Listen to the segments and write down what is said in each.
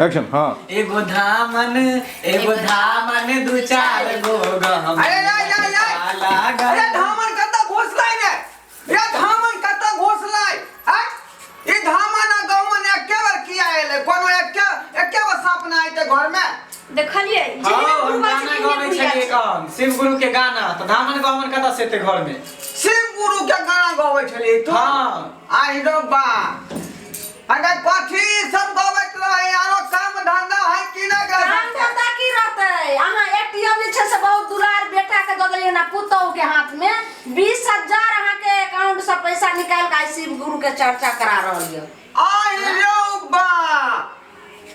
Action. हाँ। एगो धामन, एगो धामन, दू चार गो गहम। अरे या या या। लागल। अरे धामन कतऽ घोसलै ने रे, धामन कतऽ घोसलै? आँय, ई धामन आ गहुमन एके बेर किया एलै? कोनो एके एके बेर साँप ना एतै घरमे? देखलियै? हाँ, जेहने हम बुढ़वा गाना छै गबै तेहने बुढ़िया छलियै छै। कन शिव गुरु के गाना, तऽ धामन गहमन कतऽ से एतै घर में? शिव गुरु के गाना गबै छलियै तू? हाँ। आहि रौ बा, अगर कथी सब गबैत रहे? आरो काम धंधा है कि नहि? काम धंधा की रहतै? अहाँ एटीएम जे छै से बहुत दुलार बेटा के दऽ देलियै ना, पुतहु के हाथ में 20,000 अहाँ के अकाउंट से पैसा निकाल के आइ शिव गुरु के चर्चा करा रहल यऽ। आहि रौ बा,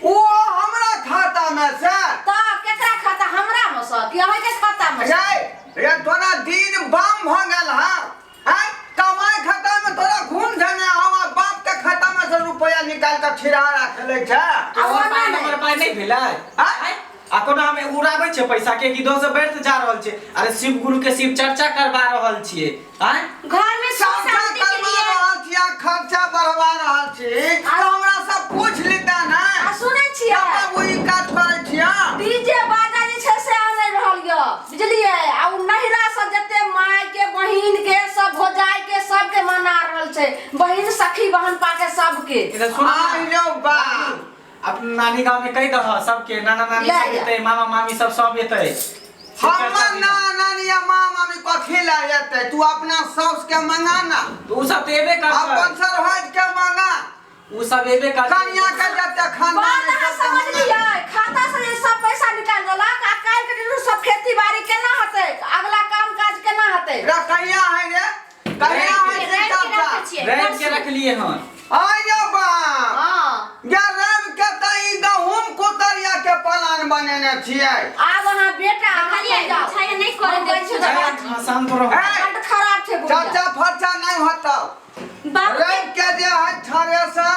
ओ हमरा खाता में से? तऽ केकरा खाता, हमरा में से कि अहाँ के खाता में से? रे रे, तोरा दिन बाम भऽ गेल हँ? आँय, कमाइ खाता में तोरा घूम धने हम बाप के खाता में से रुपया निकाल के छिड़ा राख लै छै। आ तोहर ओना पाइ नहि। हमर पाइ नहि भेलै? आँय? आ कोनो हम उड़ाबै छै पैसा के कि दोसर व्यर्थ जा रहल छै? अरे, शिव गुरु के शिव चर्चा करवा रहल छियै। आँय? घर में सुख चर्चा शांति के करवा लिए रहल छी आ खर्चा बढ़वा रहल छी, तऽ हमरा सब पूछ लेता ने। आ सुनै छियै? बाबू, ई काज करै छियै? डीजे बाजा जे छै से आनै रहल यऽ, बुझलियै? आ उ नहिरा सब जते माय के, बहिन के, सब भौजाई के, सबके मना रहल छै, बहिन सखी बहनपा के सबके। इधर सुन। आहि रौ बा। अपन नानी गांव में कहि दह सबके, नाना नानी ले सब जा। एतै, मामा मामी सब सब एतै। हमर नाना नानी या मामा मामी कथी लए एतै? तू अपना साउस के मंगा ना। तऽ उ सब तऽ एबे अपन करतै। सरहज के मंगा। उ सब एबे करतै। कनिया के जते खानदान बात है अहाँ सबके मंगा। समझलियै? खाता से जे सब पैसा निकालि देलक, आ काल्हि के दिन सब खेती बाड़ी केना हेतै? अगला काम काज केना हेतै? रे, कहिया है रे, कहिया है? रवि के चर्चा रखै छियै। रवि के रखलिए हन। आइ रे बा। हाँ। गे, रवि के तऽ ई गहूम कुतरिया के प्लान बनेने छियै। आब अहाँ बेटा अहाँ देखलियै? कहि जाउ। बुझाइए नहि करे हम दै जाइ छी छै। तऽ बात। हाँ, शांत रहो। ए, बड्ड खराब छै बुढ़िया। चर्चा फर्चा नहि होतौ। बाबू के रवि के जे है थ्रेसर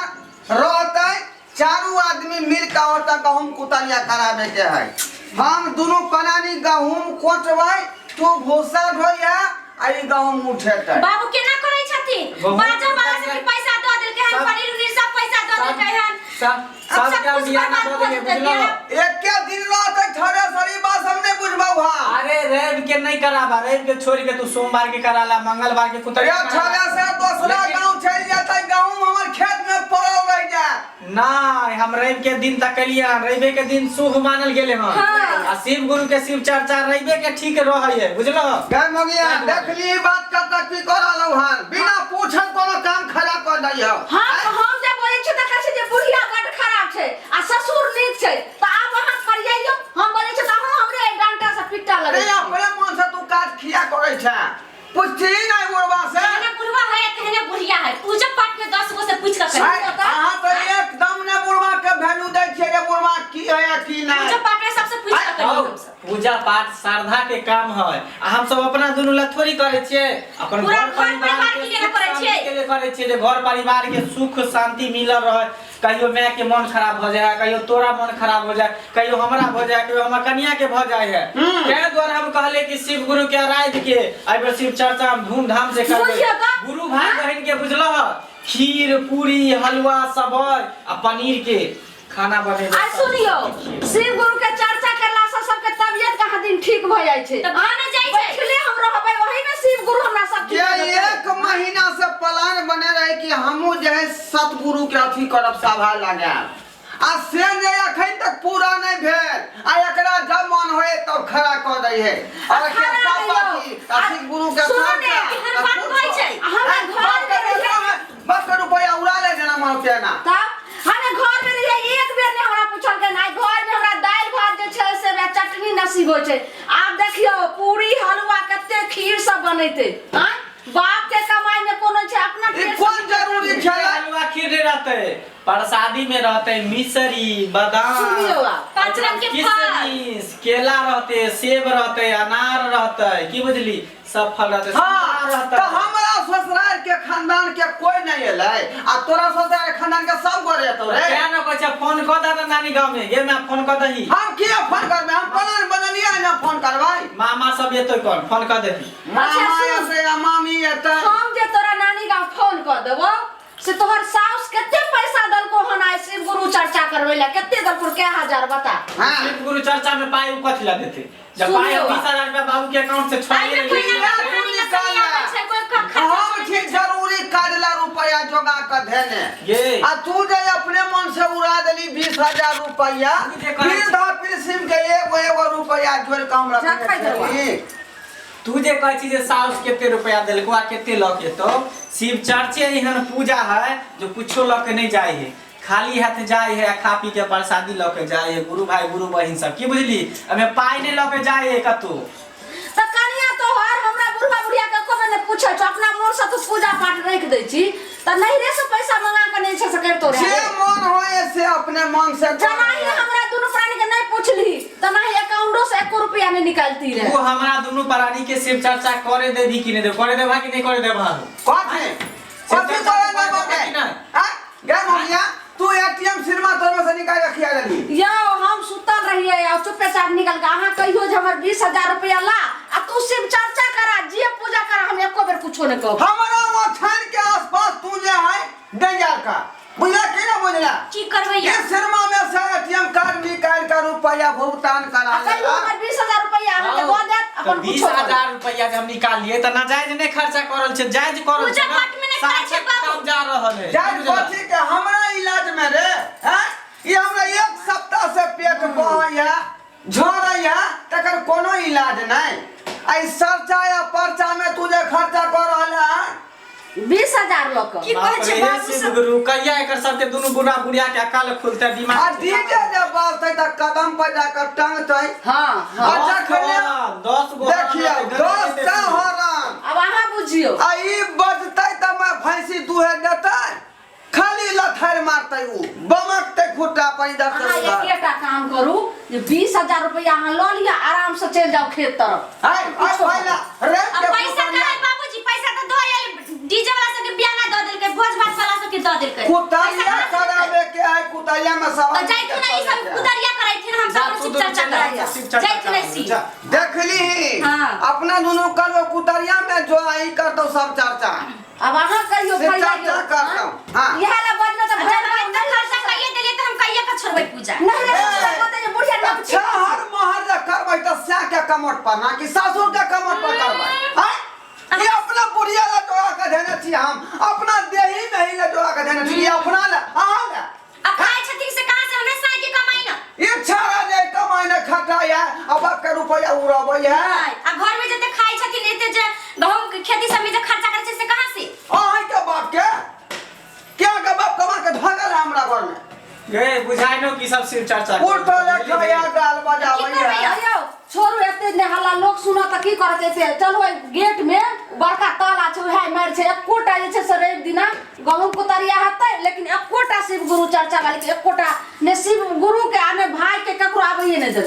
रहतै, चारू आदमी मिल के ओतऽ गहूम कुतरिया कराबे के है। हम दुनू परानी गहूम कोटबै, तू भूसा ढोइहे आ ई गहूम उठेतै। बाबू केना करै छथिन? बहुत बाजा वाला सबके पैसा दऽ देलकै हन, सब- पनीर उनीर सब पैसा दऽ देलकै हन। सब अब सब सब के कुछ बियाह बर्बाद दऽ भऽ देलियै, जेतै बुझलहो? बियाह। एके दिन रहतै थ्रेसर, ई बात हम नहि बुझबौ। हाँ। अरे, रवि के नहीं कराबा, रवि के छोड़ के तू सोमवार के कराला, मंगलवार के कुतरिया रे, कराला। थ्रेसर दोसरा लेकिन- गाँव चलि जेतै, गहूम हमर खेत में पड़ल रहि जायत। नहीं, हम रवि के दिन तकलिए हन, रविये के दिन शुभ मानल गेले हन। हाँ। आ शिव गुरु के शिव चर्चा रविये के ठीक रहे है, बुझलो? गै मगिया, ताहि दुआरे। देखली ई बात कतऽ की कऽ रहलहुँ हन? बिना पूछल कोनो काम खराब कऽ दै हौ। हाँ, तऽ हम जे बोलै छी तऽ कहै छै जे बुढ़िया बड्ड खराब छै आ ससुर नीक छै। तऽ आब अहाँ फरियाइयौ, हम बोलै छी तऽ अहूँ हमरे एहि डंटा से पिट्टा अरे लगै छी। अपने मन से तू काज किया करै छै? पूछती नहीं बुढ़वा से? जेहने बुढ़वा है तेहने बुढ़िया है। पूजा पाठ में 10 गो से पूछ कऽ करी। आइ, अहाँ तऽ एकदम ने बुढ़वा के वैल्यू दै छियै जे बुढ़वा की है आ की पूजा नहि। पाठ में सबसे पूछ कऽ करी हौ, हमसब। पूजा पाठ श्रद्धा के काम है आ हम सब अपना दुनू ला थोड़ी करै छियै, अपन पूरा घर घर परिवार परिवार के के लिए सुख करै शांति छियै। के लिए करै छियै, जे घर परिवार के सुख शांति मिलल रहे। कहियो माय के मन खराब भऽ जाए, कहियो तोरा मन खराब हो जाए, कहियो हमरा भऽ जाए, कहियो हमर कनिया के भऽ जाए है। ताहि दुआरे हम कहले कि शिव गुरु के आराध के एहि बेर शिव चर्चा हम धूमधाम से करबै। बुझियौ तऽ। गुरु भाई बहिन के, बुझलह, खीर पूरी हलवा सबर आ पनीर के खाना बनेबै। आ सुनियौ, शिव गुरु के चर्चा करला से सबके तबियत कहाँ दिन ठीक भऽ जाइ छै। तऽ भऽ ने जाइ छै। बैठले हम रहबै, ओही में शिव गुरु हमरा सब ठीक जे कऽ देतै। एक महीना से प्लान बने रहे कि हमहूँ जे है सतगुरु के अथी करब, सभा लगायब, आ से जे अखन तक पूरा नहीं भेल, आ एकरा जब मन होए तब खड़ा कऽ दै है। और खड़ा के सब रहियौ। बाकी आ शिव गुरु के सुनू ने, चर्चा, एहन आ बात पूछो। कहै छै। आ हमरा आ, घर बात में करू, रहियै। बात करू, रुपया उड़ा ले जेना मन तेना। तब हमे घर में रहियै, एक बेर ने हमरा पूछलकै ने। आइ घर में हमरा दालि भात जे छै से वएह चटनी नसीब होइ छै। आब देखियौ पूरी हलुआ कते खीर सब बनेतै। आँय, बाप के कमाई में कोनो छै अपना ई पेट से कोन जरूरी छै? हलवा खीर नहीं रहते, प्रसादी में रहते मिश्री बादाम, सुनियौ आब। पाँच रंग के फल। किशमिश, केला रहते, सेब रहते, अनार रहते, की बुझली, सब फल रहते। हाँ। संतरा रहते। तऽ हमरा ससुराल के खानदान के कोई नहीं एलै आ तोरा ससुराल के खानदान के सब गोरे एतौ रे? क्या न कहै छै, फोन कऽ दह ने नानी गाँव में गे मैं फोन कऽ दही। हम किया फोन करबै? हम प्लान बनेलियै ने फोन करबै? मामा सब एतै, कौन फोन कऽ दही। मामा सुन। एतै आ मामी एतै। हम जे तोरा नानी गाँव फोन कऽ देबो से तोहर साउस कते पैसा देलको हन आइ शिव गुरु चर्चा करबै लए कते देलको कै हजार बता हाँ शिव गुरु चर्चा में पाई उ कथी ला देते जब पाई सुनियो। 20,000 रुपया बाबू के अकाउंट से छोड़ एहिमे ले कोई ना कोई ना कोई आबै छै कोई खर्चा हम छी जरूरी काज ला रुपया जोगा के धेने ये आ तू जे अपने मन से उड़ा देली 20,000 रुपया तू जे कहै छी- वृद्धा पेंशन के एगो एगो रुपया जोड़ के हम रखने रखै देलहुँ। छी। तू जे कहै छी जे साउस कते रुपया देलको आ कते लऽ के एतौ शिव चर्चे एहन पूजा है जो कुछो लऽ के नहीं जाय है खाली हाथ जाय है आ खा पी के प्रसादी लऽ के जाय है गुरु भाई गुरु बहिन सब की बुझली अमे पाई नहीं लऽ के जाय है कतौ तऽ कनिया तोहर हमरा बुढ़वा बुढ़िया के एको बेर नहि पूछै छौ अपना मोन से तू पूजा पाठ राखि दै छी तऽ नैहरे से पैसा मंगा के नहि छै से करितो जे रहे मन होए से अपने मन से कर। जनाही हमरा दुनू प्राणी के नहि पूछली तनाही अकाउंटो से एको रुपया नहि निकालती रहे तू हमरा दुनू प्राणी के शिव चर्चा करे देबी कि नहीं देबी करे देबा कि नहीं करे देबा कथी कथी करे ना बाबे कि नहीं? आ गे मुनिया तू एटीएम सिनेमा तोर में से निकाल के खिया देली यौ हम सुतल रहियै आ चुपे चाप निकल के अहाँ कहियो जे हमर 20,000 रुपया ला आ तू शिव चर्चा करा जे पूजा करा हम एको बेर कुछो नहि कहब हमरा वो छान के आसपास तू जे है डेंजर का बुझला कि ना बुझला की करबै ये सिनेमा में से एटीएम कार्ड निकाल के रुपया भुगतान करा आ कहियो ले हमर 20,000 रुपया अहाँके दऽ देत तो अपन बीस कुछो करू। हजार रुपया जे हम निकालिए तऽ नाजायज नहीं खर्चा करल छै जायज करल पूजा छै ना। पाठ में नहीं खाइ छै साक्षात बाबू। काम जा रहल है जान बुझला? कथी के हमरा इलाज में रे हैं ये हमरा एक सप्ताह से पेट बहैया झरैया तकर कोनो इलाज नहीं आई सरचा या परचा में तू जे खर्चा कर रहल है 20,000 लऽ कऽ की कहै बाप छै रे, बाबू शिव सब गुरु कहिया एकर सबके दुनू बुढ़ा बुढ़िया के अकल खुलते आ दिमाग डीजे जे बाजतै तऽ कदम पर जाकर टंगतै हाँ हाँ अच्छा खलिया 10 गो देखियौ 10 टा हरन अब अहाँ बुझियौ आ ई बजतै तऽ मैं भैंसी दुहे देतै खाली लथारि मारतै उ बमकतै खुट्टा पर इधर से अहाँ उधर एकेटा काम करू जे 20,000 रुपया अहाँ लऽ लिअ आराम से चलि जाउ खेत तरफ आइ आइ पहिला रे आ पैसा कहाँ है बाबूजी पैसा तऽ दऽ आयल डीजे वाला सबके बियाना दऽ देलकै भोज भात वाला सबके दऽ देलकै पैसा कुतरिया कहाँ से देतै? कराबे के है कुतरिया में सवाल तऽ जाइथुन ई सब कुतरिया करैथिन हम सब जा, तू शिव दुनू चर्चा चलि जा, करैथिन शिव चर्चा जाइथुन कराबू, शिव जा। देखली हाँ। अपना दुनू कल कुतरिया में जो आई करतो सब चर्चा अब अहाँ कहियो से भैया चर्चा यौ, करतौ, हाँ? हाँ। इएह ला बजलो तऽ आ भरि जब गाँव एते खर्चा कइये देलियै तऽ हम कइये के छोड़बै पूजा नहीं रे कहते जे बुढ़िया नव अच्छा हर महर जे करबै तऽ सएह के कमोट पर ना कि सासुर के कमोट पर करबै आँय? ई अपना बुढ़िया ला जोड़ा के धेने छी हम अपना देही में ही ला जोड़ा के धेने छी ई अपना ला अहाँ ला आ खाइ छथिन से कहाँ से हमरे साई के कमाई ना ई छाड़ा जे कमाई ने खटाया अब के रुपया उड़बै है आ घर में जते खाइ छथिन एते जे गहूम के खेती सब में जे खर्चा करै छै से कहाँ से अहाँ के बाप के क्या के बाप कमा के धगल है हमरा घर में गे बुझाइ नो की सब शिव चर्चा उल्टो लेखा गाल बजाबै की करबै है यौ छोड़ू एते ने हल्ला लोक सुनत तऽ की करत एते चलू एहि गेट में बड़का ताला छै उएह मारि छै एकोटा जे छै से रवि दिना गहूम कुतरिया हेतै लेकिन एकोटा शिव गुरु चर्चा वाली के एकोटा ने शिव गुरु के आ ने भाई के ककरो आबैये नहि देबै।